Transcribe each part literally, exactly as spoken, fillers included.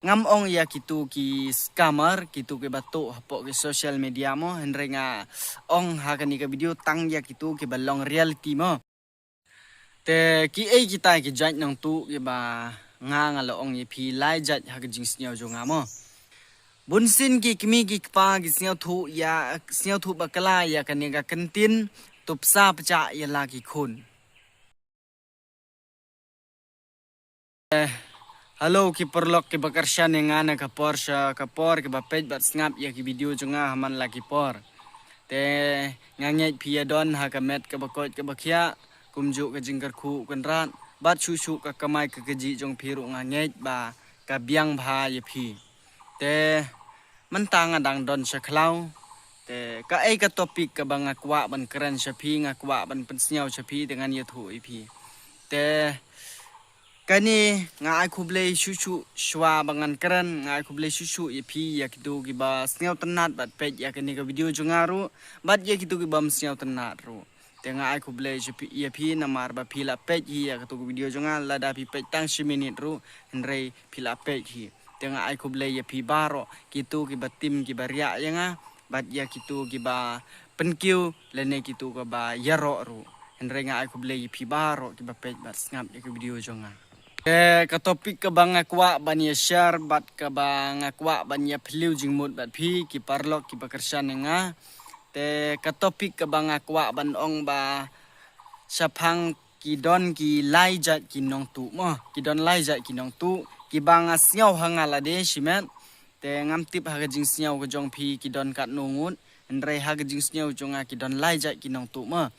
Ngam ong ïa kitu ki scammer, kitu ki ba tuh hapoh ki social media mo, hynrei nga ong ha kane ka video tang ïa kitu ki ba long reality mo. Te ki ei kita ki jait nongtuh ki ba nga nga la ong ïa phi lai jait ha ka jingsngew jong nga mo. Bun sien ki kmie ki kpa ki sngewthuh ïa, sngewthuh bakla ïa kane ka kyntien, to psa pcha ïa la ki khun. Eh, hello ki paralok ki ba kyrshan ïa nga na ka por sha ka por, ki ba peit bad sngap ïa ki video jong nga ha man la ki por. Te nga ngeit phi ïa don ha ka met ka ba koit ka ba khiah, kumjuh ka jingkyrkhu u Kynrad, bad shuh shuh ka kamai ka kajih jong phi ruh nga ngeit ba ka biang bha ïa phi. Te mynta nga dang don sha khlaw. Te ka ei ka topic ka ba nga kwah ban kren sha phi, nga kwah ban pynsngew sha phi, te ngan ïathuh ïa phi. Te kane nga ai khublei shuh shuh shuwa ba ngan kren, nga ai khublei shuh shuh ïa phi, ïa kitu ki ba sngewtynnat bad peit ïa kane ka video jong nga ruh, bad ïa kitu ki bym sngewtynnat ruh. Te nga ai khublei sha phi, ïa phi namar ba phi la peit hi ïa katu ka video jong nga, lada phi peit tang shi minit ruh, hynrei phi la peit hi. Te nga ai khublei ïa phi baroh, kitu ki ba tim ki ba riah ïa nga, bad ïa kitu ki ba pynkiew, lane kitu ki ba ïaroh ruh. Hynrei nga ai khublei ïa phi baroh ki ba peit bad sngap ïa ka video jong nga. Te ka topic ka ba nga kwah ban ïa share bad ka ba nga kwah ban ïa phylliew jingmut bad phi ki paralok ki ba kyrshan ïa nga. Te ka topic ka ba nga kwah ban ong ba shaphang ki don ki lai jait ki nongtuh mo, ki don lai jait ki nongtuh ki ba nga sngew ha nga lade shimet. Te ngam tip ha ka jingsngew ka jong phi ki don katno ngut, hynrei ha ka jingsngew jong nga ki don lai jait ki nongtuh mo.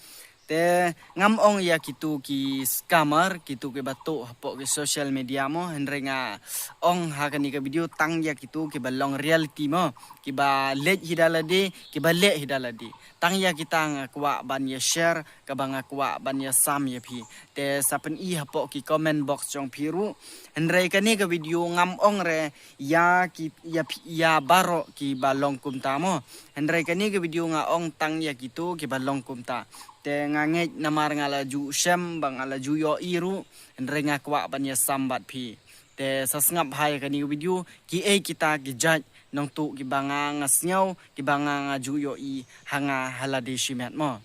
Te ngam ong ïa kitu ki scammer, kitu ki ba tuh hapoh ki social media mo, hynrei nga ong ha kane ka video tang ïa kitu ki ba long reality mo, ki ba leh hi da lade, ki ba leh hi da lade. Tang ïa kita nga kwah ban ïa share, ka ba nga kwah ban ïa sam ïa phi. Te sa pyni hapoh ki comment box jong phi ruh. Hynrei kane ka video ngam ong re ïa ki, ïa phi, ïa baroh ki ba long kumta mo. Hynrei kane ka video nga ong tang ïa kitu ki ba long kumta. Te nga ngeit namar nga la ju shem ba nga la ju ïohi ruh. Hynrei nga kwah ban ïa sam bad phi. Te sa sngap ha ïa kane ka video, ki ei kita ki jait nongtuh ki ba nga nga sngew, ki ba nga nga ju ïohi ha nga ha lade shimet mo.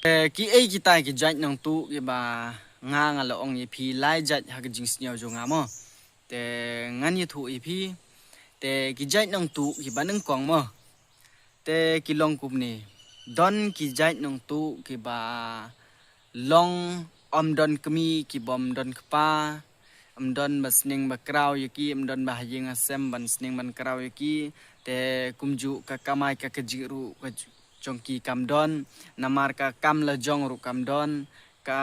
Te ki ei kita ki jait nongtuh ki ba nga nga la ong ïa phi lai jait ha ka jingsngew jong nga mo. Te ngan ïathuh ïa phi. Te ki jait nongtuh ki ba nyngkong mo. Te ki long kumne. Don ki jait nongtuh ki ba long, ym don kmie ki bym don kpa, ym don ba sning ba kraw ïa ki, ym don ba ha ïing ha sem ban sning ban kraw ïa ki. Te kumjuh ka kamai ka kajih ruh ka ju-, jong ki kam don, namar ka kam la jong ruh kam don, ka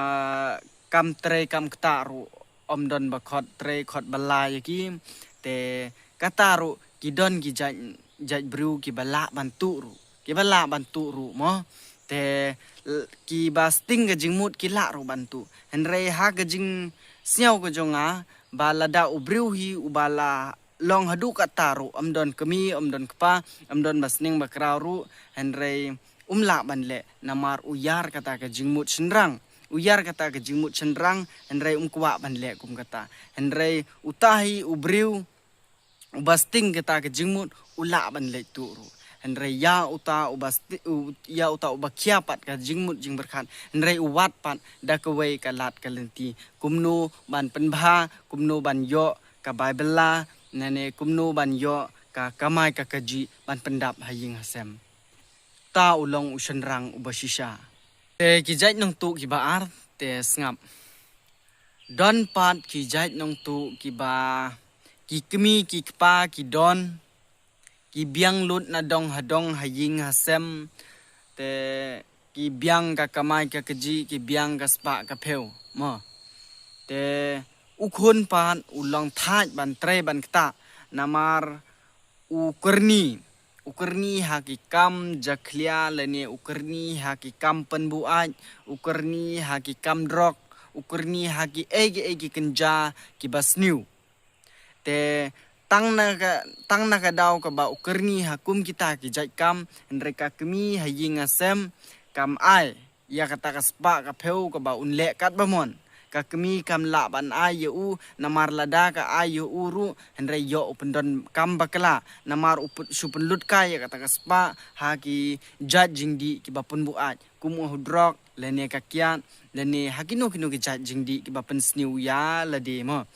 kam trei kam ktah ruh ym don ba khot trei khot ba la ïa ki. Te kata ruh ki don ki jait, jait briew ki ba lah ban tuh ruh, ki ba lah ban tuh ruh mo. Te l-, ki ba sting ka jingmut ki lah ruh ban tuh. Hynrei ha ka jingsngew ka jong nga ba lada u briew hi u ba la long haduh kata ruh, ym don kmie, ym don kpa, ym don ba sning ba kraw ruh, hynrei um lah ban leh namar u ïar kata ka jingmut shynrang. U ïar kata ka jingmut shynrang, hynrei um kwah ban leh kum kata. Hynrei uta hi u briew u ba sting kata ka jingmut u lah ban leh tuh ruh. Hynrei ïa uta u ba sti-, u, ïa uta u ba khia pat ka jingmut jingpyrkhat, hynrei u wad pat da kawei ka lad ka lynti. Kumno ban pynbha, kumno ban ïoh ka bai bylla, nane kumno ban ïoh ka kamai ka kajih ban pyndap ha ïing ha sem. Ta u long u shynrang u ba shisha. Te ki jait nongtuh ki ba ar, te sngap. Don pat ki jait nongtuh ki ba ki kmie ki kpa ki don, ki biang lut na dong ha dong ha ïing ha sem, te ki biang ka kamai ka kajih, ki biang ka spah ka phew mo. Te u khun pat u long thait ban trei ban ktah, namar u kyrni, u kyrni ha ki kam jakhlia lane u kyrni ha ki kam pynbuaid, u kyrni ha ki kam drok, u kyrni ha ki ei ki ei ki kynja ki ba sniew. Te tang na ka, tang na ka daw ka ba u kyrni ha kum kita ki jait kam, hynrei ka kmie ha ïing ha sem kam ai ïa kata ka spah ka phew ka ba un leh kat ba mon. Ka kmie kam lah ban ai ïa u, namar lada ka ai ïa u ruh, hynrei ïoh u pyndon kam bakla, namar u pyn-, shu pynlut kai ïa kata ka spah ha ki jait jingdih kiba pynbuaid, kum u drok, lane ka kiad, lane ha kino kino ki jait jingdih kiba pynsniew ïa lade mo.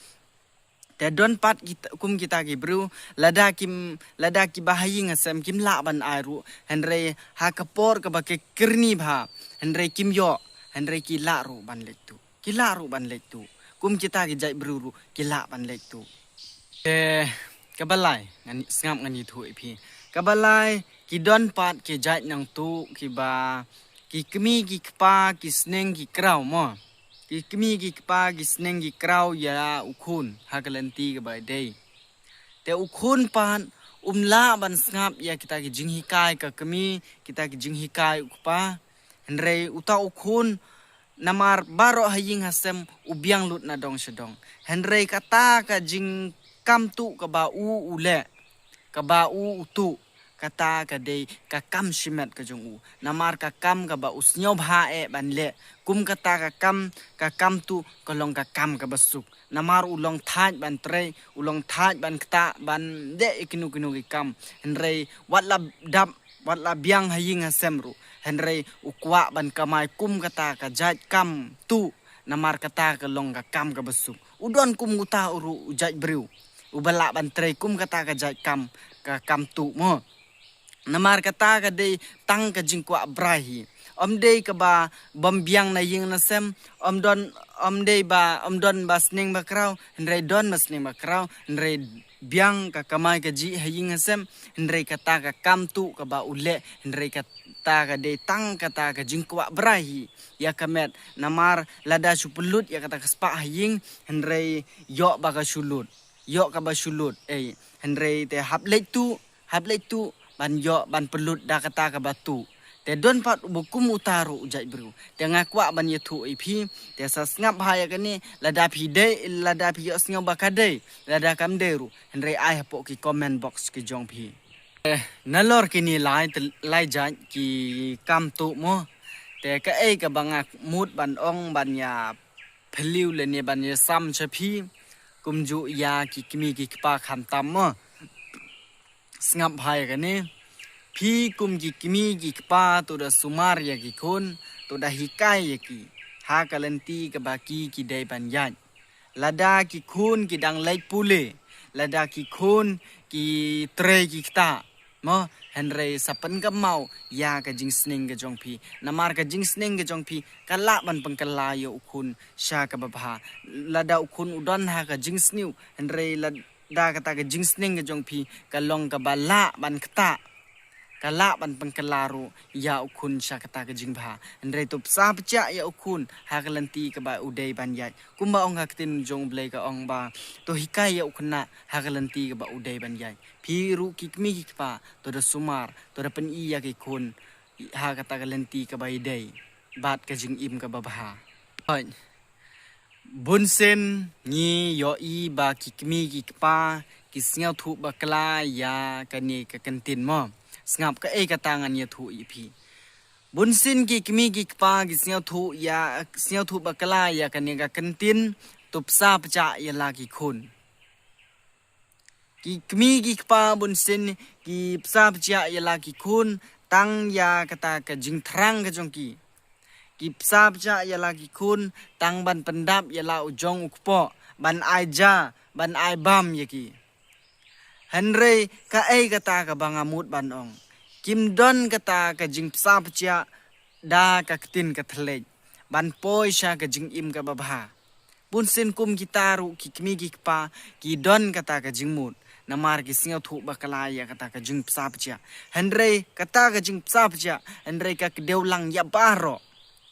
Te don pat kita, kum kita ki briew, lada kim, lada kiba ha ïing ha sem kim lah ban ai ruh, hynrei ha ka por kaba ki kyrni bha, hynrei kim ïoh, hynrei ki lah ruh ban leit tuh. Ki lah ruh ban leit tuh. Kum kita ki jait briew ruh ki lah ban leit tuh. Te kaba lai, ngan sngap ngan ïathuh ïa phi. Kaba lai, ki don pat ki jait nongtuh kiba, ki kmie ki kpa ki sneng ki kraw mo. Ki kmie ki kpa ki sneng ki kraw ïa u khun ha ka lynti kaba dei. Te u khun pat um lah ban sngap ïa kita ki jinghikai ka kmie, kita ki jinghikai u kpa. Hynrei uta u khun, namar baroh ha ïing ha sem u biang lut na dong sha dong. Hynrei kata ka jingkam tuh kaba u u leh, kaba u u tuh, kata ka dei ka kam shimet ka jong u. Namar ka kam kaba u sngewbha eh ban leh, kum kata ka kam, ka kam tuh ka long ka kam kaba suk. Namar u long thait ban trei, u long thait ban ktah, ban dei kino kino ki kam. Hynrei wat la dap, wat la biang ha ïing ha sem ruh, hynrei u kwah ban kamai kum kata ka jait kam tuh, namar kata ka long ka kam kaba suk. U don kum uta u ruh u jait briew uba lah ban trei kum kata ka jait kam, ka kam tuh mo. Namar kata ka dei tang ka jingkwah brai hi. Ym dei kaba bym biang na ïing na sem, ym don, ym dei ba, ym don ba sneng ba kraw, hynrei don ba sneng ba kraw, hynrei biang ka kamai kajih ha ïing ha sem, hynrei kata ka kam tuh kaba u leh, hynrei kata ka dei tang kata ka jingkwah brai hi ïa ka met, namar lada shu pynlut ïa kata ka spah ha ïing, hynrei ïoh ba ka shu lut, ïoh kaba shu lut, ei, hynrei te hap leit tuh, hap leit tuh, ban ïoh, ban pynlut da kata kaba tuh. Te don pat uba kum uta ruh u jait briew. Te nga kwah ban ïathuh ïa phi, te sa sngap bha ïa kane, lada phi dei, lada phi ïohsngew ba ka dei, lada kam dei ruh, hynrei ai hapoh ki comment box ki jong phi. Eh, nalor kine lai, te lai jait ki kam tuh mo. Te kaei kaba nga mut ban ong ban ïa phylliew lane ban ïa sam sha phi, kumjuh ïa ki kmie ki kpa khamtam mo. Sngap bha ïa kane. Phi kum ki kmie ki kpa to da sumar ïa ki khun, to da hikai ïa ki ha ka lynti kaba ki ki dei ban ïaid. Lada ki khun ki dang leit pule, lada ki khun ki trei ki ktah mo, hynrei sa pynkynmaw ïa ka jingsneng ka jong phi. Namar ka jingsneng ka jong phi ka lah ban pynkylla ïa u khun sha kaba bha. Lada u khun u don ha ka jingsniew, hynrei lad- da kata ka jingsneng ka jong phi ka long kaba lah ban ktah, ka lah ban pynkylla ruh ïa u khun sha kata ka jingbha. Hynrei to psa pjah ïa u khun ha ka lynti kaba u dei ban ïaid. Kumba ong ka ktien jong U Blei ka ong ba to hikai ïa u khynnah ha ka lynti kaba u dei ban ïaid. Phi ruh ki kmie ki kpa to da sumar, to da pyni ïa ki khun ha kata ka lynti kaba i dei bad ka jingim kaba bha. Hoi. Bunsien ngi ïohi ba ki kmie ki kpa ki sngewthuh bakla ïa kane ka kyntien mo. Sngap kaei kata ngan ïathuh ïa phi. Bunsien ki kmie ki kpa ki sngewthuh ïa, sngewthuh bakla ïa kane ka kyntien, to psa pjah ïa la ki khun. Ki kmie ki kpa bunsien ki psa pjah ïa la ki khun tang ïa kata ka jingthrang ka jong ki. Ki psa pjah ïa la ki khun tang ban pyndap ïa la u jong u kpoh, ban ai ja, ban ai bam ïa ki. Hynrei kaei kata kaba nga mut ban ong, kim don kata ka jingpsa pjah da ka ktien ka thylliej ban poi sha ka jingim kaba bha. Bunsien kum kita ruh ki kmie ki kpa ki don kata ka jingmut, namar ki sngewthuh bakla ïa kata ka jingpsa pjah. Hynrei kata ka jingpsa pjah, hynrei ka kdew lang ïa baroh,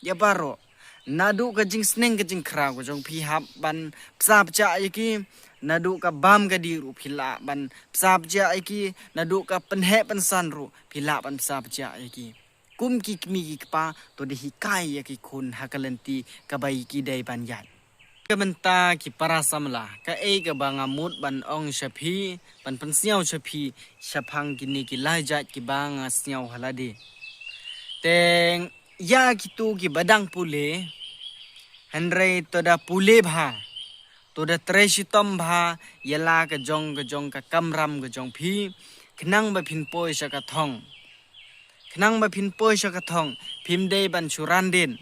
ïa baroh. Naduh ka jingsneng ka jingkhraw ka jong phi hap ban psa pjah ïa ki, naduh ka bam ka dih ruh phi lah ban psa pjah ïa ki, naduh ka pynheh pynsan ruh phi lah ban psa pjah ïa ki. Kum ki kmie ki kpa to da hikai ïa ki khun ha ka lynti kaba ki dei ban ïaid. Ka mynta ki para samla, kaei kaba nga mut ban ong sha phi, ban pynsngew sha phi shaphang kine ki lai jait kiba nga sngew ha lade. Te ïa kito kiba dang pule, Hynrei to da pule bha, to da trei shitom bha ïa la ka jong ka jong ka kamram ka jong phi, khnang ba phin poi sha ka thong. Khnang ba phin poi sha ka thong, phim dei ban shu ran dien.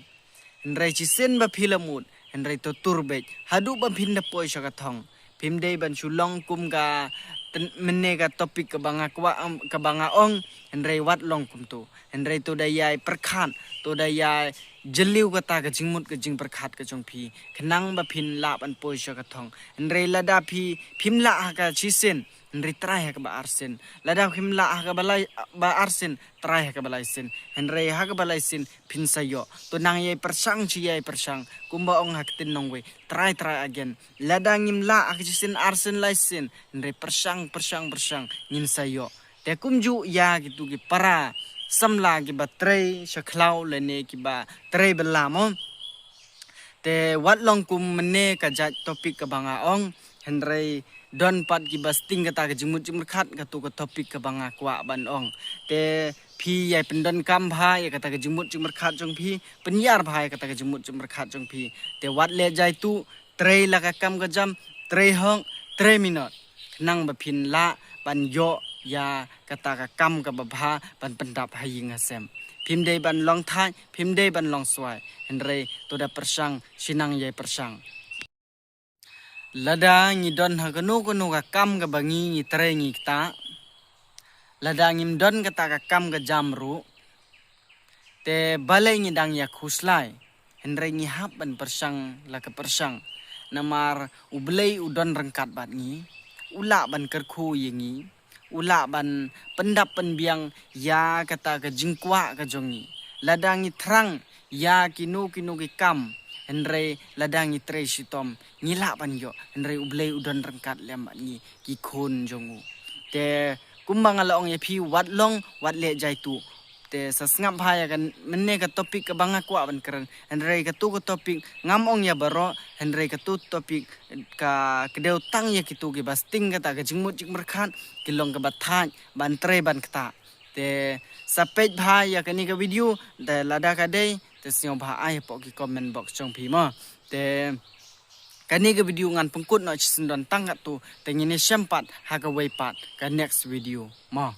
Hynrei shisien ba phi la mut, hynrei to tur beit haduh ba phin da poi sha ka thong. Phim dei ban shu long kum ka tyn-, mynne ka topic kaba nga kwah, um, kaba nga ong, hynrei wat long kumto. Hynrei to da ïai pyrkhat, to da ïai jylliew kata ka jingmut ka jingpyrkhat ka jong phi, khnang ba phin lah ban poi sha ka thong. Hynrei lada phi phim lah ha ka shisien, hynrei trai ha kaba arsien. Lada phim lah ha kaba lai, ba arsien, trai ha kaba laisien. Hynrei ha kaba laisien phin sa ïoh. To nang ïai pyrshang shi ïai pyrshang. Kumba ong ha ka ktien nongwei, try, try again. Lada ngim lah ha ka shisien, arsien, laisien, hynrei pyrshang, pyrshang, pyrshang, ngin sa ïoh. Te kumjuh ïa kitu ki para samla kiba trei sha khlaw lane kiba trei bylla mo. Te wat long kum mynne ka jait topic kaba nga ong, hynrei don pat kiba sting kata ka jingmut jingpyrkhat katu ka topic kaba nga kwah ban ong. Te phi ïai pyndonkam bha ïa kata ka jingmut jingpyrkhat jong phi, pynïar bha ïa kata ka jingmut jingpyrkhat jong phi. Te wat leh jaitu, trei la ka kam ka jam, trei hok, trei minot, khnang ba phin lah ban ïoh ïa kata ka kam kaba bha ban pyndap ha ïing ha sem. Phim dei ban long thait, phim dei ban long swai, hynrei to da pyrshang, shnang ïai pyrshang. Lada ngi don ha kano kano ka kam kaba ngi, ngi trei ngi ktah, lada ngim don kata ka kam ka jam ruh, te balei ngi dang ïa khuslai? Hynrei ngi hap ban pyrshang la ka pyrshang. Namar U Blei u don ryngkat bad ngi, u lah ban kyrkhu ïa ngi, u lah ban pyndap pynbiang ïa kata ka jingkwah ka jong ngi. Lada ngi thrang ïa kino kino ki kam, hynrei lada ngi trei shitom, ngi lah ban ïoh, hynrei U Blei u don ryngkat lem bad ngi, ki khun jong u. Te kumba nga la ong ïa phi, wat long, wat leh jaitu. Te sa sngap bha ïa ka mynne ka topic kaba nga kwah ban kren. Hynrei katu ka topic ngam ong ïa baroh, hynrei katu topic ka kdew tang ïa kitu kiba sting kata ka jingmut jingpyrkhat, ki long kaba thait ban trei ban ktah. Te sa peit bha ïa kane ka video, te lada ka dei, te sngewbha ai hapoh ki comment box jong phi mo. Te kane ka video ngan pynkut noh shisien don tang katto, te ngin ïashem pat ha kawei pat ka next video mo.